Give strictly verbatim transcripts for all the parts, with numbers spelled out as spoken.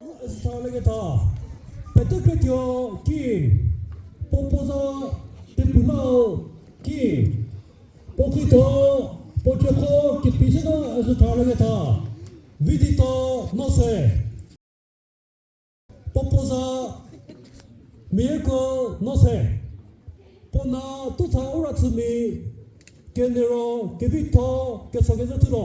Ezütha leketha, Petekretuo Kim, puo puo za Tepulau Kim, puo kitho, puo kekho kepi se no ezütha leketha, Vidito Nose. Puo puo za Mieko Nose. Puo na tutha ura chümi, keniro kevitho keso kezü thulo.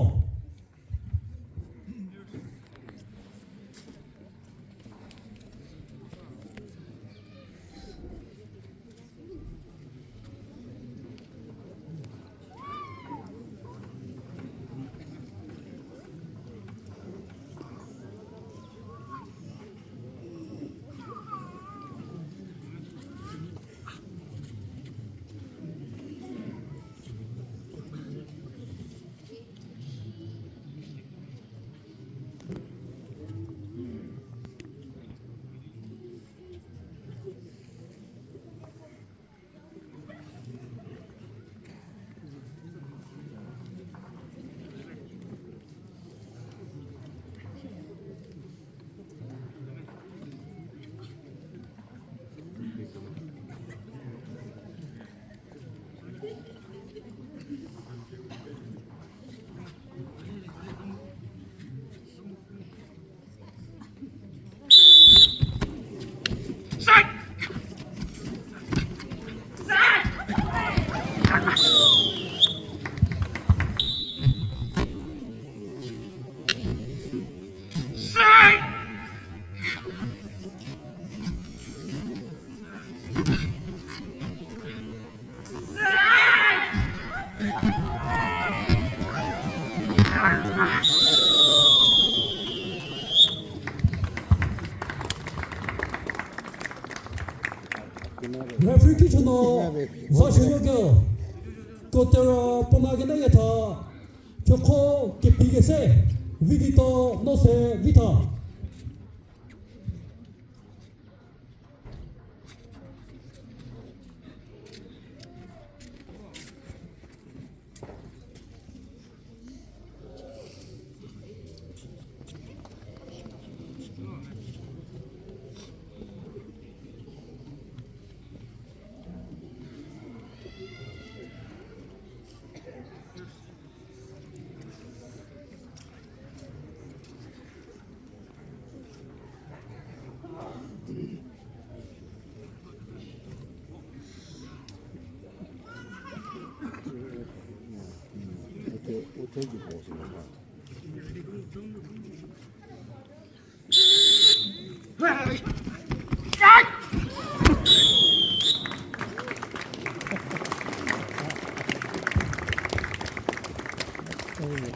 Referee ki chüno, za shiro keo, kotero puo na kena yetha, chokho kepi kese, Vidito Nose vitha.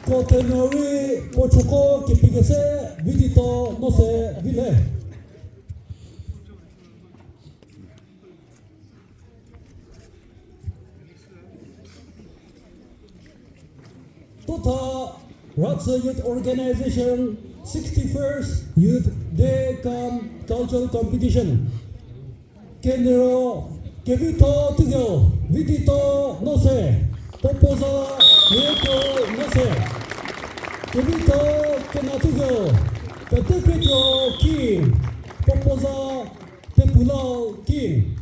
Kotenori puo chokho kepi kese, Vidito Nose vile. Tutha Ratsü Youth Organization sixty-first Youth Day cum Cultural Competition. Keniro kevitho tuo, Vidito Nose, puo puo za Mieko Nose. Kevitho kena tuo, Petekretuo Kim, puo puo za Tepulau Kim.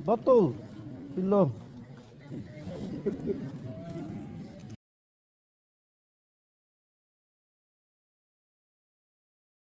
Battle, pilo.